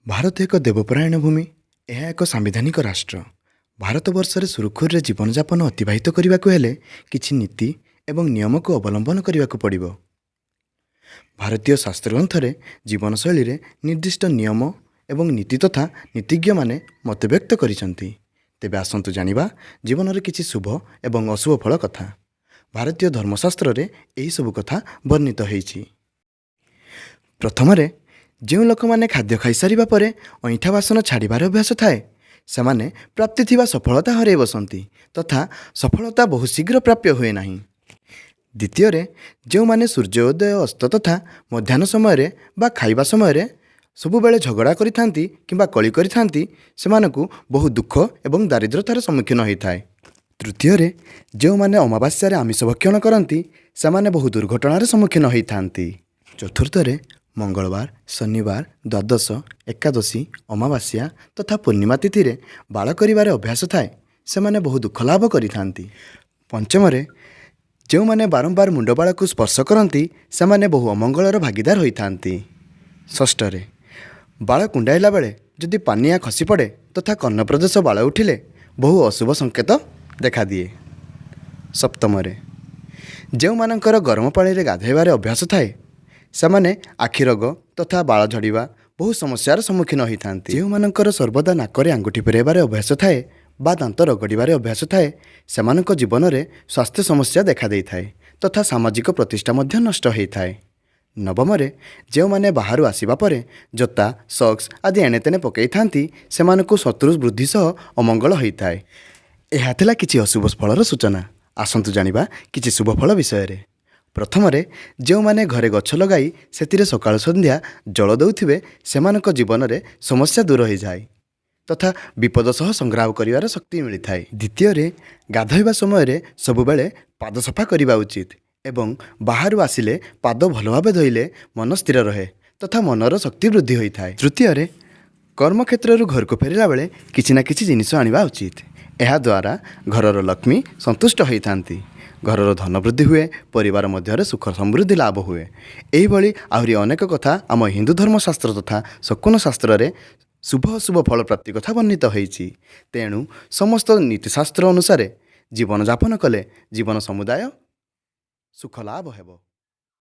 ଭାରତ ଏକ ଦେବପରାୟଣ ଭୂମି। ଏହା ଏକ ସାମ୍ବିଧାନିକ ରାଷ୍ଟ୍ର। ଭାରତବର୍ଷରେ ସୁରୁଖୁରୁରେ ଜୀବନଯାପନ ଅତିବାହିତ କରିବାକୁ ହେଲେ କିଛି ନୀତି ଏବଂ ନିୟମକୁ ଅବଲମ୍ବନ କରିବାକୁ ପଡ଼ିବ। ଭାରତୀୟ ଶାସ୍ତ୍ରଗ୍ରନ୍ଥରେ ଜୀବନଶୈଳୀରେ ନିର୍ଦ୍ଦିଷ୍ଟ ନିୟମ ଏବଂ ନୀତି ତଥା ନୀତିଜ୍ଞମାନେ ମତବ୍ୟକ୍ତ କରିଛନ୍ତି। ତେବେ ଆସନ୍ତୁ ଜାଣିବା ଜୀବନରେ କିଛି ଶୁଭ ଏବଂ ଅଶୁଭ ଫଳ କଥା। ଭାରତୀୟ ଧର୍ମଶାସ୍ତ୍ରରେ ଏହିସବୁ କଥା ବର୍ଣ୍ଣିତ ହୋଇଛି। ପ୍ରଥମରେ, ଯେଉଁ ଲୋକମାନେ ଖାଦ୍ୟ ଖାଇସାରିବା ପରେ ଅଇଁଠା ବାସନ ଛାଡ଼ିବାର ଅଭ୍ୟାସ ଥାଏ, ସେମାନେ ପ୍ରାପ୍ତି ଥିବା ସଫଳତା ହରାଇ ବସନ୍ତି ତଥା ସଫଳତା ବହୁ ଶୀଘ୍ର ପ୍ରାପ୍ୟ ହୁଏ ନାହିଁ। ଦ୍ୱିତୀୟରେ, ଯେଉଁମାନେ ସୂର୍ଯ୍ୟ ଉଦୟ, ଅସ୍ତ ତଥା ମଧ୍ୟାହ୍ନ ସମୟରେ ବା ଖାଇବା ସମୟରେ ସବୁବେଳେ ଝଗଡ଼ା କରିଥାନ୍ତି କିମ୍ବା କଳି କରିଥାନ୍ତି, ସେମାନଙ୍କୁ ବହୁ ଦୁଃଖ ଏବଂ ଦାରିଦ୍ରତାର ସମ୍ମୁଖୀନ ହୋଇଥାଏ। ତୃତୀୟରେ, ଯେଉଁମାନେ ଅମାବାସ୍ୟାରେ ଆମିଷ ଭକ୍ଷଣ କରନ୍ତି, ସେମାନେ ବହୁ ଦୁର୍ଘଟଣାର ସମ୍ମୁଖୀନ ହୋଇଥାନ୍ତି। ଚତୁର୍ଥରେ, ମଙ୍ଗଳବାର, ଶନିବାର, ଦ୍ୱାଦଶ, ଏକାଦଶୀ, ଅମାବାସ୍ୟା ତଥା ପୂର୍ଣ୍ଣିମା ତିଥିରେ ବାଳ କରିବାର ଅଭ୍ୟାସ ଥାଏ, ସେମାନେ ବହୁ ଦୁଃଖ ଲାଭ କରିଥାନ୍ତି। ପଞ୍ଚମରେ, ଯେଉଁମାନେ ବାରମ୍ବାର ମୁଣ୍ଡବାଳକୁ ସ୍ପର୍ଶ କରନ୍ତି, ସେମାନେ ବହୁ ଅମଙ୍ଗଳର ଭାଗୀଦାର ହୋଇଥାନ୍ତି। ଷଷ୍ଠରେ, ବାଳ କୁଣ୍ଡାଇଲା ବେଳେ ଯଦି ପାନିଆ ଖସିପଡ଼େ ତଥା କର୍ଣ୍ଣପ୍ରଦେଶ ବାଳ ଉଠିଲେ ବହୁ ଅଶୁଭ ସଂକେତ ଦେଖାଦିଏ। ସପ୍ତମରେ, ଯେଉଁମାନଙ୍କର ଗରମ ପାଣିରେ ଗାଧୋଇବାରେ ଅଭ୍ୟାସ ଥାଏ, ସେମାନେ ଆଖି ରୋଗ ତଥା ବାଳ ଝଡ଼ିବା ବହୁ ସମସ୍ୟାର ସମ୍ମୁଖୀନ ହୋଇଥାନ୍ତି। ଯେଉଁମାନଙ୍କର ସର୍ବଦା ନାକରେ ଆଙ୍ଗୁଠି ପୁରାଇବାରେ ଅଭ୍ୟାସ ଥାଏ ବା ଦାନ୍ତ ରଗଡ଼ିବାରେ ଅଭ୍ୟାସ ଥାଏ, ସେମାନଙ୍କ ଜୀବନରେ ସ୍ୱାସ୍ଥ୍ୟ ସମସ୍ୟା ଦେଖାଦେଇଥାଏ ତଥା ସାମାଜିକ ପ୍ରତିଷ୍ଠା ମଧ୍ୟ ନଷ୍ଟ ହୋଇଥାଏ। ନବମରେ, ଯେଉଁମାନେ ବାହାରୁ ଆସିବା ପରେ ଜୋତା, ସକ୍ସ ଆଦି ଏଣେତେଣେ ପକାଇଥାନ୍ତି, ସେମାନଙ୍କୁ ଶତ୍ରୁ ବୃଦ୍ଧି ସହ ଅମଙ୍ଗଳ ହୋଇଥାଏ। ଏହା ଥିଲା କିଛି ଅଶୁଭ ଫଳର ସୂଚନା। ଆସନ୍ତୁ ଜାଣିବା କିଛି ଶୁଭ ଫଳ ବିଷୟରେ। ପ୍ରଥମରେ, ଯେଉଁମାନେ ଘରେ ଗଛ ଲଗାଇ ସେଥିରେ ସକାଳ ସନ୍ଧ୍ୟା ଜଳ ଦେଉଥିବେ, ସେମାନଙ୍କ ଜୀବନରେ ସମସ୍ୟା ଦୂର ହୋଇଯାଏ ତଥା ବିପଦ ସହ ସଂଗ୍ରାମ କରିବାର ଶକ୍ତି ମିଳିଥାଏ। ଦ୍ୱିତୀୟରେ, ଗାଧୋଇବା ସମୟରେ ସବୁବେଳେ ପାଦ ସଫା କରିବା ଉଚିତ ଏବଂ ବାହାରୁ ଆସିଲେ ପାଦ ଭଲ ଭାବେ ଧୋଇଲେ ମନ ସ୍ଥିର ରହେ ତଥା ମନର ଶକ୍ତି ବୃଦ୍ଧି ହୋଇଥାଏ। ତୃତୀୟରେ, କର୍ମକ୍ଷେତ୍ରରୁ ଘରକୁ ଫେରିଲା ବେଳେ କିଛି ନା କିଛି ଜିନିଷ ଆଣିବା ଉଚିତ। ଏହାଦ୍ୱାରା ଘରର ଲକ୍ଷ୍ମୀ ସନ୍ତୁଷ୍ଟ ହୋଇଥାନ୍ତି, ଘରର ଧନ ବୃଦ୍ଧି ହୁଏ, ପରିବାର ମଧ୍ୟରେ ସୁଖ ସମୃଦ୍ଧି ଲାଭ ହୁଏ। ଏହିଭଳି ଆହୁରି ଅନେକ କଥା ଆମ ହିନ୍ଦୁ ଧର୍ମଶାସ୍ତ୍ର ତଥା ଶକୁନ ଶାସ୍ତ୍ରରେ ଶୁଭ ଅଶୁଭ ଫଳ ପ୍ରାପ୍ତି କଥା ବର୍ଣ୍ଣିତ ହୋଇଛି। ତେଣୁ ସମସ୍ତ ନୀତିଶାସ୍ତ୍ର ଅନୁସାରେ ଜୀବନଯାପନ କଲେ ଜୀବନ ସମୁଦାୟ ସୁଖ ଲାଭ ହେବ।